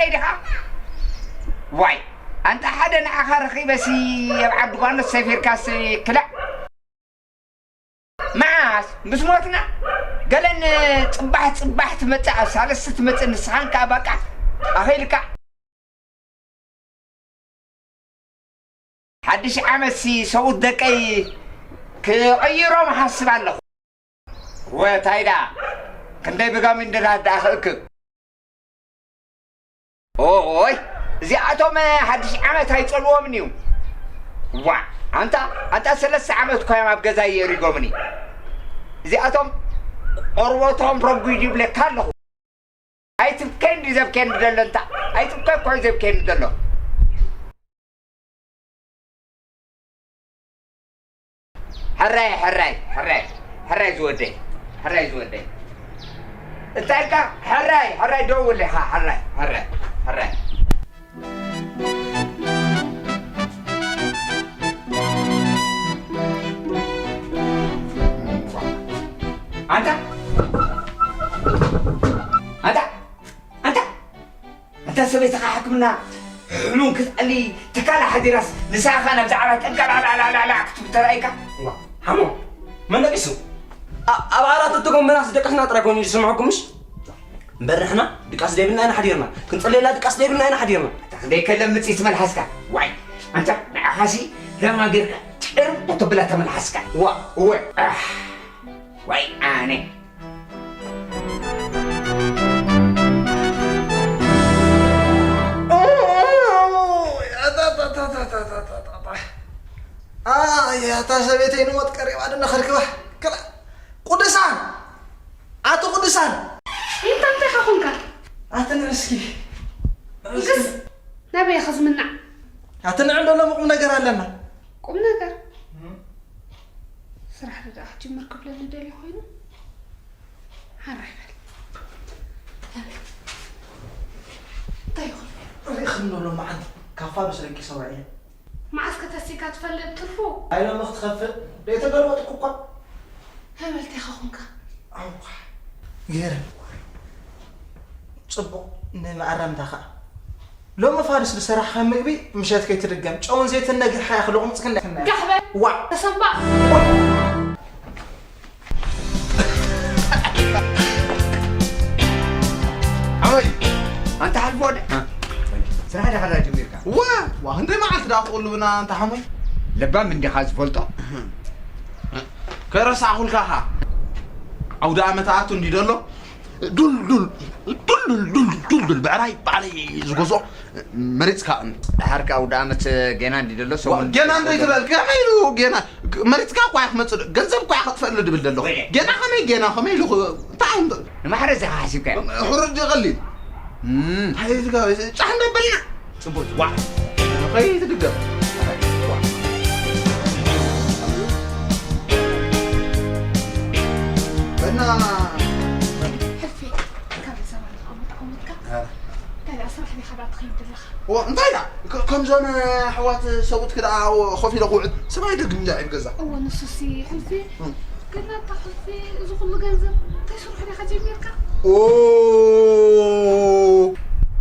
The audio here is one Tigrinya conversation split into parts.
ደይ ዲኻ? ዋይ፣ ኣንታ ሓደ ንዓኻ ረኺበሲ ኣብ ዓዲ ጓኖት ሰፊርካሲ ክላእ። መዓስ? ምስ ሞትና? ገለን ጽባሕ ጽባሕ ትመጽእ፣ ኣብ ሳልስቲ ትመጽእ፣ ንስኻን ከኣ በቃ ኣኺልካ። ሓድሽ ዓመትሲ ሰብኡት ደቀይ ክቕይሮም እሓስብ ኣለኹ። ወ፣ ታይ ደኣ? ክንደይ ብጋሚን ድራት ደኣ ክእክብ? ኦይ፣ እዚኣቶም ሓድሽ ዓመት ኣይጸልዎምን እዩ። ዋ፣ ኣንታ፣ ኣንታ ሰለስተ ዓመት እኮ እዮም ኣብ ገዛይ የሪጎምኒ። እዚኣቶም ቆርበቶም ረጒድ ይብለካ ኣለኹ። ኣይትብከ እንዲ ዘብከ እንዲ ዘሎ እንታ፣ ኣይትብከ እኮ እዩ ዘብከ እንዲ ዘሎ። ሕራይ፣ ሕራይ፣ ሕራይ፣ ሕራይ ዝወደይ፣ ሕራይ ዝወደይ። እንታይ ኢልካ? ሕራይ፣ ሕራይ ደውል ኢኻ፣ ሕራይ፣ ሕራይ፣ ሕራይ። ኣንታ፣ ኣንታ፣ ኣንታ፣ ኣንታ ሰበይትኻ ሕክምና ሕሙም ክትኣሊ ትካል ሓዲራስ ንስኻ ናብዛ ዓራት ጠንቀላዕላዕላዕላዕ ክትብል ተራእይካ? ዋ፣ ሓሞ፣ መን ነቂሱ? ኣ-፣ ኣብ ዓራት እትጎንበናስ ደቀስና ጥራይ ኮይኑ ዝስምዐኩም ምሽ? እምበር ንሕና ድቃስ ዘይብልና ኢና ሓዲርና፣ ክንጽልየላ ድቃስ ዘይብልና ኢና ሓዲርና። ኣታ ክንደይ ከለምጽ ትመልሓስካ? ዋይ፣ ኣንታ ንዓኻሲ ለማ ጌርካ ጭርም ተብላ ተመልሓስካ። ዋ፣ እወ፣ ኣሕ፣ ዋይ ኣነ። ኣይ፣ ኣታ ሰበይተይ ንሞት ቀሪባ ድና ከርክባ። ክላ-፣ ቅዱሳን! ኣቶ ቅዱሳን! እንታይ እንታይ ኾንካ? ኣቲ ንዕስኪ። ንዕስኪ። ንግስ! ናበይ ኢኻ ዝምናዕ? ኣቲ ንዕም ዶ ሎሚ ቁም ነገር ኣለና? ቁም ነገር? እም። ስራሕ ርዳእ ክጅምር ክብለኒ ደልዩ ኮይኑ? ሓራይ በል። እንታይ ይኹን? ርኢኽን ዶ ሎማዓንቲ ካፋ ዶ ሰሪቂ ሰውዒ? መዓስ ከተሲካ ትፈልጥ ትርፉ? ኣይ ሎሚ ክትኸፍእ ዘይተገልበጥኩ እኳ። ሃይማኖተይ ኸኹንካ። ኣውኳ። ገይረ። ጽቡቕ ንመኣረምታ ኸኣ። ሎሚ ፋዱስ ዝሰራሕኻ ምግቢ ምሸት ከይትድገም። ጨውን ዘይትን ነጊርካ ኢኻ ሎቕምጽ ክንዳ። ጋሕበ። ዋዕ። ተሰንባእ። ሓወይ፣ ኣንታ ሓልፎ ወደ-፣ እ። ስራሕ ዳሕራ ጀሚርካ? ዋ፣ ዋ፣ ክንደይ መዓልቲ ደኣ ትቕልብና ኣንታ ሓሞይ? ለባም እንዲኻ ዝፈልጦ። ከረሳዕኹልካ ኸኣ። ኣውደ ኣመት ኣቱ እንዲ ደሎ? ዱል፣ ዱል፣ ዱል፣ ዱል፣ ዱል፣ ዱል፣ ዱል፣ ብዕራይ፣ ባዕለይ ዝገዝኦ መሪጽካ። ድሓር ከኣ ኣውደ ኣመት ጌና እንዲ ደሎ? ዋ፣ ሰሙን ጌና እንዶ ይትበል፣ ከመይ ኢሉ ጌና? መሪጽካ እኳ እያ ክመጽእ፣ ገንዘብ እኳ እያ ከጥፈሉ ድብል ደሎ። ወይ። ጌና ከመይ፣ ጌና ከመይ ኢሉ ኽ-፣ እንታይ እዮም? ንማሕረስ ኢኻ ሓሲብካዮ? ሕሩጭ ቀሊል። እም። እንታይ እዩ ዝጋ-፣ ጫሕ እንዳበልና። ጽቡቅ። ዋ። ከይትድገም። ዋ። እና ሕልፊ፣ ካብ ዘባን ኣሙት ኣሙትካ፣ አ። እንታይ ደኣ ስራሕ ዲኻ ደኣ ትኸይድ ዘለኻ? ዋ፣ እንታይ ደኣ? ከ-፣ ከምዞም ኣሕዋት ሰብኡትኪ ደኣ ኮፍ ኢለ ክውዕል ሰብኣይ ደግም እንዳ ኣብ ገዛ። እወ፣ ንሱሲ ሕልፊ፣ እም። ግን ኣታ ሕልፊ፣ እዚ ኩሉ ገንዘብ እንታይ ስርሑ ዲኻ ጀሚርካ? ኦ፣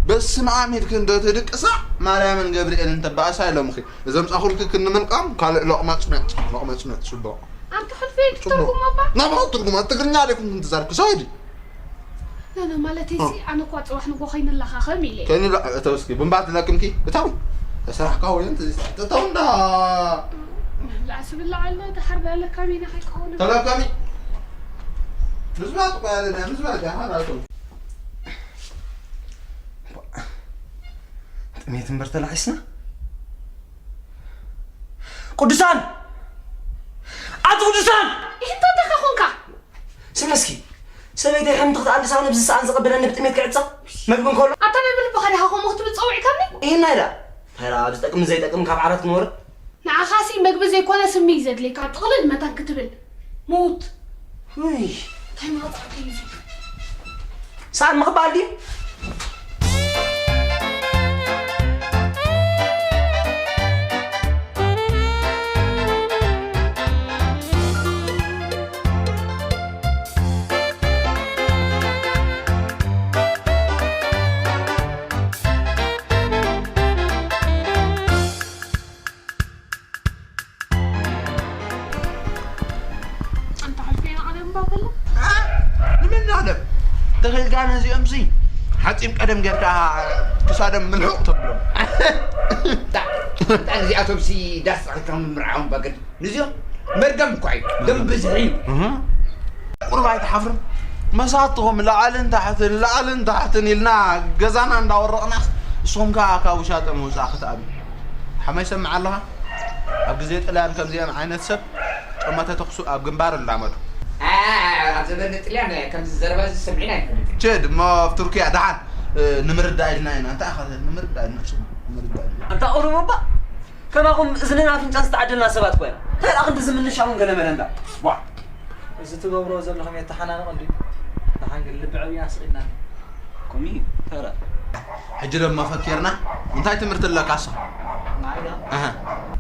በስመ ኣብ ኢልኪ እንዶ ትድቅሳ፣ ማርያምን ገብርኤልን ተባእሳ ኢሎምኺ። እዞም ጻኹልኪ ክንምልቃም ካልእ ሎቕማጽ ነጥ፣ ሎቕማጽ ነጥ፣ ጽቡቕ። ኣንተ ሕልፊ ጽቡቕ። ትርጉም ኣባ? ናብራ ትርጉም፣ ትግርኛ ዲኹም ትዛረብኪ? ሰው ዲ? ኖ፣ ኖ፣ ማለተይ እ። ሲ፣ ኣነ እኳ ጽባሕ ንግሆ ከይንላኻኸም ኢለ። ከይንላ-፣ እተው እስኪ፣ ብንባ ትለክምኪ? እተው። ተሰራሕካ ወይ እንት-፣ እተው እንዳ። ብላዕ ስብላዕ ኣሎ፣ ድሓር ዳለካሚና ከይከውን። ተለካሚ። ምዝባጥ እኮ ያለ፣ ምዝባጥ ያህል ኣልኩም። ጥሜት እምበር ተላዒስና። ቅዱሳን! ኣቲ ቅዱሳን! ይህንቶ ተኸኹንካ! ስሚ እስኪ፣ ሰበይተይ ሕምቲ ክትኣልሳ ነብዚ ሰኣን ዝቕበለኒ ብጥሜት ክዕጻ? መግቢ እንከሎ? ኣታ ናይ ብልብኻ ዲኻ ከምኡ ክትብል ጸዊዕካኒ? ይህና ኢላ። እንታይ ደኣ፣ ኣብ ዝጠቅም ዘይጠቅም ካብ ዓራት ክንወርድ? ንዓኻሲ መግቢ ዘይኮነ ስሚ እዩ ዘድልየካ፣ ጥቕልል መታን ክትብል። ሙት። ውይ። እንታይ መቕጻዕቲ እዩ እዚ? ሰኣን ምቕባል ድዩ? ነዚኦምሲ ሓፂም ቀደም ጌርካ ክሳዶም ምልሑቕ ተብሎም። እታ እታ ነዚኣቶምሲ ዳስ ጸቒጥካ ምምርዓዎም በግድ። ንዚኦም መርገም እኳ እዩ። ደም ብዝሒ እዩ። እህ። ቁሩብ ኣይትሓፍርም? መሳትኹም ላዕልን ታሕትን ላዕልን ታሕትን ኢልና ገዛና እንዳወረቕናስ፣ ንስኹም ከኣ ካብ ውሻጠ ምውጻእ ክትኣብዩ። ሓመይ ሰምዕ ኣለኻ? ኣብ ግዜ ጥልያን ከምዚኦም ዓይነት ሰብ ጠመተ ተኹሱ ኣብ ግንባር ይላመዱ። ኣብ ዘበን ጥልያን ከምዚ ዘረባ እዚ ሰሚዕና ኣይፈልጥን። ችድ እሞ ኣብ ቱርኪያ ደሓን፣ እ፣ ንምርዳእ ኢልና ኢና። እንታይ ኢኻ ንምርዳእ ኢልና ንሱ ንምርዳእ ኢልና። ኣንታ ኦሮሞ እባ ከማኹም እዝንን ኣፍንጫን ዝተዓደልና ሰባት እኮ ኢና። እንታይ ደኣ ክንዲ ዝምንሻ እውን ገለ መለ እንዳ። ዋ! እዚ ትገብሮ ዘለኹም የተሓናንቕ እንድዩ። ደሓን ግን ልቢ ዕብና ስቕ ኢልና። ከምኡ እዩ፣ ተራ። ሕጂ ደማ ፈኪርና፣ እንታይ ትምህርቲ ኣለካ ንስኻ? ንዓይ ዳ? ኣሃ።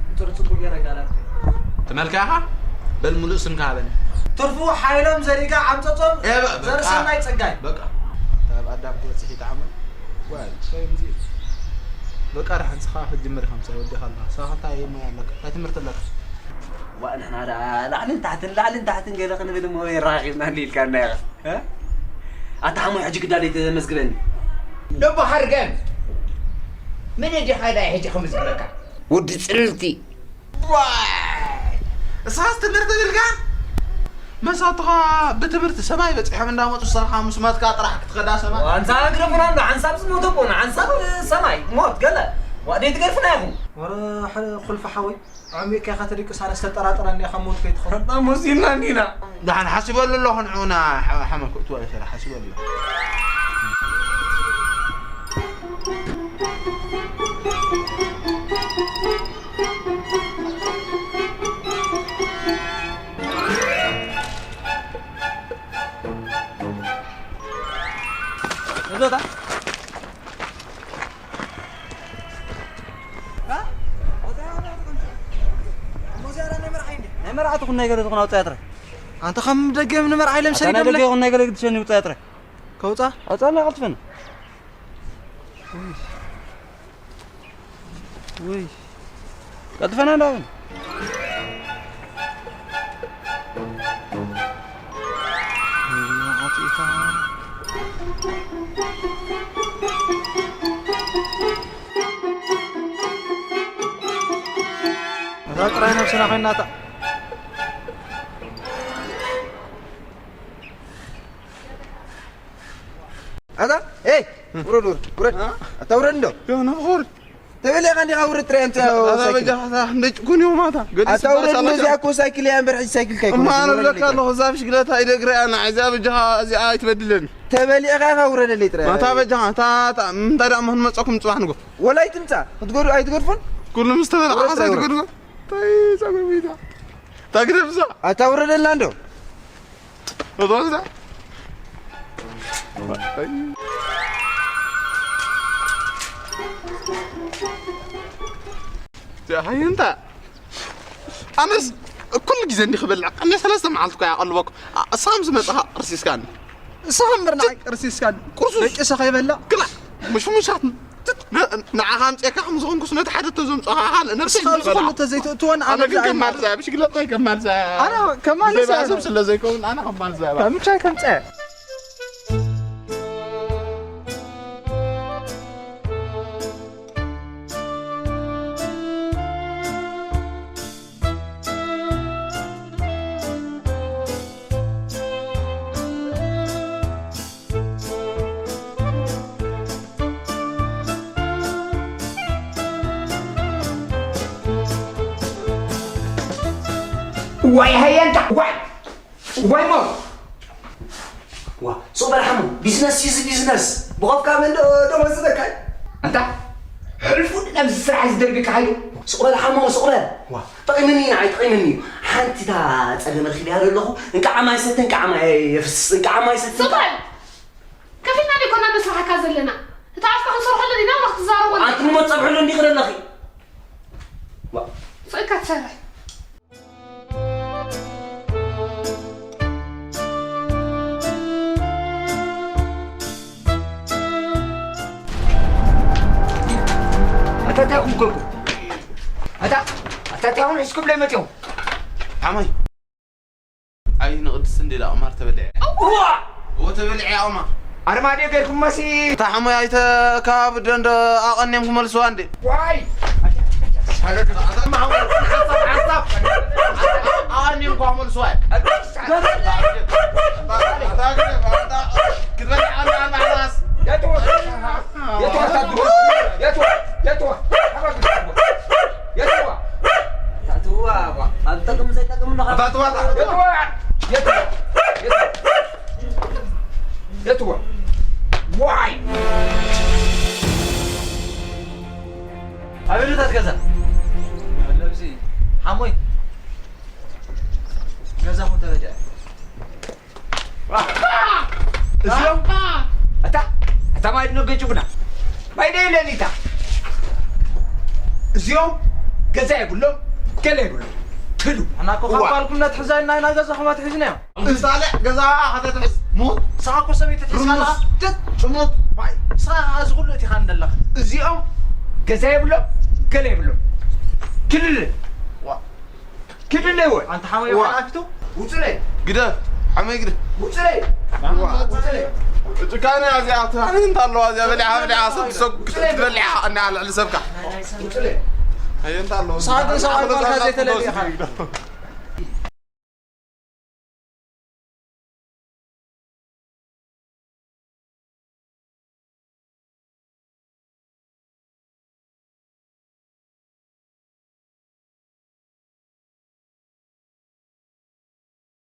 ቁጽሪ ጽቡቕ ገይረ ጋላት። ትመልካ ኢኻ? በል ሙሉእ ስምካ ሃበኒ። ትርፉ ሓይሎም ዘሪጋ ዓምጸጾም ኤ፣ በ-፣ በቃ። ዘርእሰናይ ጸጋይ። በቃ። ካብ ኣዳም ክበጽሕ ይጥዓሞ። ዋይ፣ ሰይ ምዚ። በቃ ደሓን ንስኻ ክትጅምር ኢኻ ምሳይ ወዲኻ ኣለኻ። ንስኻ እንታይ ሞያ ኣለካ? እንታይ ትምህርቲ ኣለካ? ዋ፣ ንሕና ደኣ ላዕልን ታሕትን፣ ላዕልን ታሕትን ገለ ክንብል እሞ የራኺብና እንዲ ኢልካና ኢኻ። እ? ኣታ ሓሞይ ሕጂ ግዳ ደይ ተመዝግበኒ። ደቦ ሓርገም። መን ዲኻ ዳይ ሕጂ ክምዝግበካ? ወዲ ጽልልቲ። ዋይ! እሳስ ትምህርቲ ብልካ? መሳቱኻ ብትምህርቲ ሰማይ በጺሖም እንዳመጹ፣ ንስኻ ምስ መትካ ጥራሕ ክትኸዳ ሰማይ። ኣንሳ ግረፉና እንዶ፣ ሓንሳብ ዝሞተ እኮ፣ ንሓንሳብ ሰማይ፣ ሞት፣ ገለ። ዋ፣ ደይ ትገርፉና ኢኹም። ወረ፣ ሓደ ኩልፊ ሓወይ፣ ኣዕሚቕካ ኢኻ ተደቅስ፣ ኣነ ዝተጠራጠረኒ ኢኻ ሞት ከይትኸውን። በጣም ወሲና እንዲና። ደሓን ሓሲበሉ ኣለኹ፣ ንዑና፣ ሓ-፣ ሓመኩ እትዋ ይኸዳ፣ ሓሲበሉ ኣለኹ። እዞታ። እ? ናይ መርዓ ትኹን ናይ ገለ ትኹን ኣውጻያ ጥራይ። ኣንተ ከም ደገ ንመርዓ ኢለ ኣታ ምሰሊዶም ናይ ደገ ለ-? ይኹን ናይ ገለ ግድሸኒ ውጻያ ጥራይ። ከውጻ? ኣውጻና ቀልጥፈን። ውይ። ቀልጥፈና እንዳበል። ዓጢታ። እዛ ጥራይ ነብስና ኮይና እታ። ኣታ፣ ኤይ፣ ውረድ፣ ውረድ፣ ውረድ። እ? ኣታ ውረድ እንዶ። ዮ፣ ናብ ውረድ። ተበሊዕካ እንዲኻ ውረድ ጥራይ ኣንተ ኣታ ሳይክል። በጃኻ፣ ኣታ እንደ ጭኩን እዮም ኣታ። ገዲስ ኣታ ውረድ ባሳላ እንዶ፣ እዚኣ እኮ ሳይክል እያ እምበር ሕጂ ሳይክል ካይኮነትን። እማ ውረድ ንብለካ ኣለኻ። ኣለኹ፣ እዛ ብሽግለታ ኣይደግረያ፣ ንዓ፣ እዛ በጃኻ እዚኣ ኣይትበድለኒ። ተበሊዕካ ኢኻ ውረደለይ ጥራይ። ኣታ በጃኻ፣ ኣታ፣ ኣታ፣ እንታይ ደኣ መን መጻኩም ጽባሕ ንጎ? ወላ ኣይትምጻእ፣ ክትጎዱ ኣይትገድፉን? ኩሉ ምስ ተበላዓ ውረድ ጥራይ ውረድ። ኣይትገድፉን? እንታይ ጸጉሪ ቤታ? ታግደፍዛ። ኣታ ውረደልና እንዶ። እዛ እንታይ? ኣነስ ኩሉ ግዜ እንዲህ ክበልዕ፣ ኣነ ሰለስተ መዓልቲ እኮ እያ ቀልበኩም። ኣ-፣ እሳ ምስ መጻኻ ቅርሲስካኒ። እሳ እምበር ንዓይ ቅርሲስካኒ። ቅርሱስ። ደቂሰ ከይበልዕ። ክላ፣ ምሽሙሻት። ን-፣ ንዓኻ ኣምጺኤካ ከም ዝኾንኩስ ነቲ ሓደ ተዘምጾኻ ካልእ ነብሲ እስኻ ኣብዚ ይበልዓ። ኩሉ ተዘይትእትወን ኣነ ኣነ ግን ብዛዕባ ከማልዛ፣ ብሽግለታ ከማልዛ። ኣነ ከማልዛ ብዘይ ባእስም ስለ ዘይከውን ኣነ ከማልዛ እባ። ከምቻይ ከምጸ። ዋይ ሃየንታ፣ ዋይ! ዋይ ሞ! ዋ፣ ሱቕ በል ሓሙ፣ ቢዝነስ እዩ እዚ ቢዝነስ። ብኸፍካ መን ዶ ደሞዝ ዝደካይ? ኣንታ፣ ሕልፉ ናብዚ ስራሕ እዚ ደርቢካ ሃዩ። ሱቕ በል ሓሙ፣ ሱቕ በል። ዋ። ጠቒምኒ እዩ ንዓይ፣ ጠቒምኒ እዩ። ሓንቲ እታ ጸገም ረኺበያ ዘለኹ፣ እንቃዕ ማይ ሰተ፣ እንቃዕ ማይ የፍስስ፣ እንቃዕ ማይ ሰተ። ሱቕ በል! ከፊልና ዶ ኣይኮናን ነስርሓካ ዘለና? እታ ኣፍካ ክንሰርሖ ኣለና ኢና፣ ኣምላኽ ትዛረቦ። ኣንቲ እሞ ትጸብሕሉ እንዲኺ ዘለኺ። ዋ። ስቕ ኢልካ ትሰርሕ። ኣታ እንታይ ኢኹም ኮልኩም? ኣታ፣ ኣታ እንታይ ኢኹም ሒዝኩምለይ መፂኹም? ሓማይ። ኣይ ንቕድስቲ እንዴ ዳ ቁማር ተበሊዐ። እዋ! እዎ ተበሊዐ ያ ቁማር። ኣርማድዮ ገይርኩሞሲ። እታ ሓሞይ ኣይተ ካብ ደንዶ ኣቐንዮም ክመልስዋ እንዴ? ዋይ! ሓሳብ፣ ሓሳብ። ኣቐንዮም ክመልስዋ። ክትበልዕ ኣላ ኣርባዕታስ። የትዋ? የትዋ? የትዋ? የትዋ? ታትዋ፣ ኣብ ጠቅም ዘይጠቅም ኣለኻ። ታትዋ፣ ታትዋ። የትዋ? የትዋ? የትዋ? የትዋ? ዋይ! ኣበይ እታ ገዛ? ኣለብዚ ሓሞይ ገዛኹም ተበዲዐ። እዚኦም እታ፣ እታ ማይ ድነገጭ ቡና። ማይ ደይ ለሊታ። እዚኦም ገዛ የብሎም፣ ገለ የብሎም። ክዱ። ኣና እኮ እዋ። ካብ ባልኩም ነትሕዛ ኢና፣ ኢና ገዛኹም ኣትሒዝናዮ። እንሳለ ገዛ ከተትሕዝ ሙት። ንስኻ እኮ ሰበይቲ ትሕዝ ኣለኻ። ርሙስ። ጥሙት። ባይ። ንስኻ እዚ ኩሉ እቲ ኻን ዘለኻ። እዚኦም ገዛ የብሎም፣ ገለ የብሎም። ክልል። ዋ። ክልል ወይ። ኣንተ ሓወይ ዋ። ሓላፊቱ። ውፅለይ። ግደፍ። ሓመይ ግደፍ። ውፅለይ። ዋ። ውፅለይ። ጭካነ እዚኣ ትራን እንታ ኣለዋ እዚኣ በሊዓ በሊዓ ሰብ ሰብ ክትበሊዓ እና ልዕሊ ሰብካ። ውፅለይ። ኣየ እንታ ኣለዋ። ንስኻ ግን ሰብኣይ ጓልካ ዘይተለልየ ኢኻ።